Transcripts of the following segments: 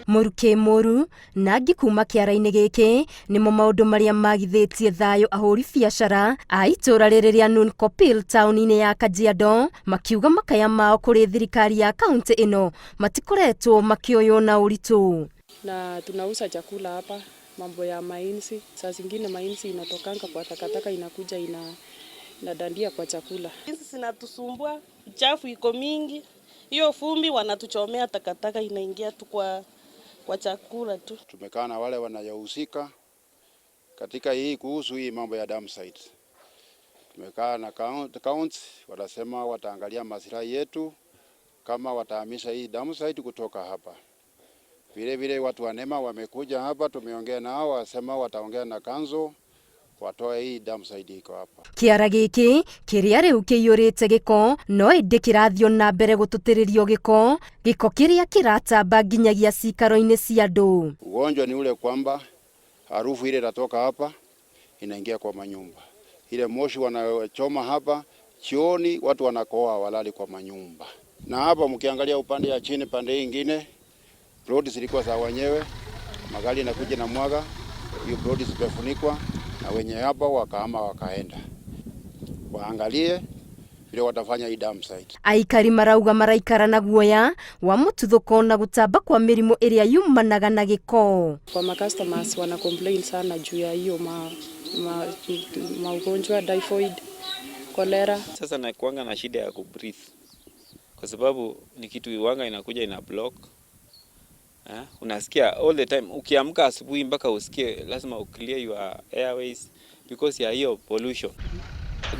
Mũrukĩ mũru na ngi kuma kĩara-inĩ gĩkĩ nĩmo maũndũ marĩa magithĩtie thayũ ahũri biacara a itũra rĩrĩ rĩa Noonkopir taũni-inĩ ya Kajiado makiuga makaya mao kũrĩ thirikari ya kaunti ĩno matikoretwo makĩoywo na ũritũ. Na tunauza chakula hapa, mambo ya mainzi. Saa zingine mainzi inatokanga kwa takataka, inakuja inadandia kwa chakula. Hizi zinatusumbua, uchafu iko mingi, hiyo vumbi wanatuchomea takataka inaingia tu kwa chakula tu. Tumekaa na wale wanayohusika katika hii kuhusu hii mambo ya dump site. Tumekaa na county, wanasema wataangalia maslahi yetu kama watahamisha hii dump site kutoka hapa. Vile vile watu wa NEMA wamekuja hapa, tumeongea nao, wasema wataongea na council watoe hii dump site iko hapa. Kĩara gĩkĩ kĩrĩa rĩu kĩiyũrĩte gĩko no ĩndĩ kĩrathiĩ na mbere gũtũtĩrĩrio gĩko, gĩko kĩrĩa kĩratamba nginyagia cikaro-inĩ cia andũ. Ugonjwa ni ule kwamba harufu ile inatoka hapa inaingia kwa manyumba, ile moshi wanachoma hapa jioni, watu wanakohoa walali kwa manyumba. Na hapa mkiangalia upande ya chini, pande ingine ploti zilikuwa za wenyewe, magari inakuja na mwaga hiyo ploti zimefunikwa na wenye hapa wakahama wakaenda. Waangalie vile watafanya hii dump site. Aikari marauga maraikara na guoya wa mũtuthũko na gũtamba kwa mĩrimũ ĩrĩa yumanaga na gĩko. Kwa ma customers wana complain sana juu ya hiyo ma maugonjwa, typhoid, cholera. Sasa nakuanga na shida ya kubreathe kwa sababu ni kitu wanga inakuja ina block. Unasikia all the time ukiamka asubuhi mpaka usikie lazima uclear your airways because ya hiyo pollution.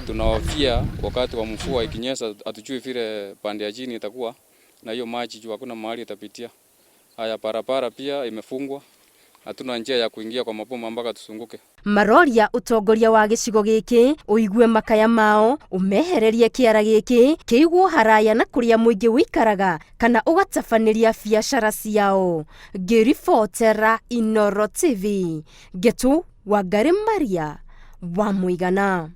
Tunahofia wakati wa mvua ikinyesha, hatujui vile pande ya chini itakuwa na hiyo maji juu hakuna mahali itapitia. Haya, barabara pia imefungwa, hatuna njia ya kuingia kwa maboma mpaka tuzunguke. Maroria ũtongoria wa gĩcigo gĩkĩ ũigue makaya mao, ũmehererie kĩara gĩkĩ kĩigwo haraya na kũrĩa mũingĩ ũikaraga kana ũgatabanĩria biacara ciao. Ngĩribotera Inooro TV, Ngetu Wangari Maria wa Mũigana.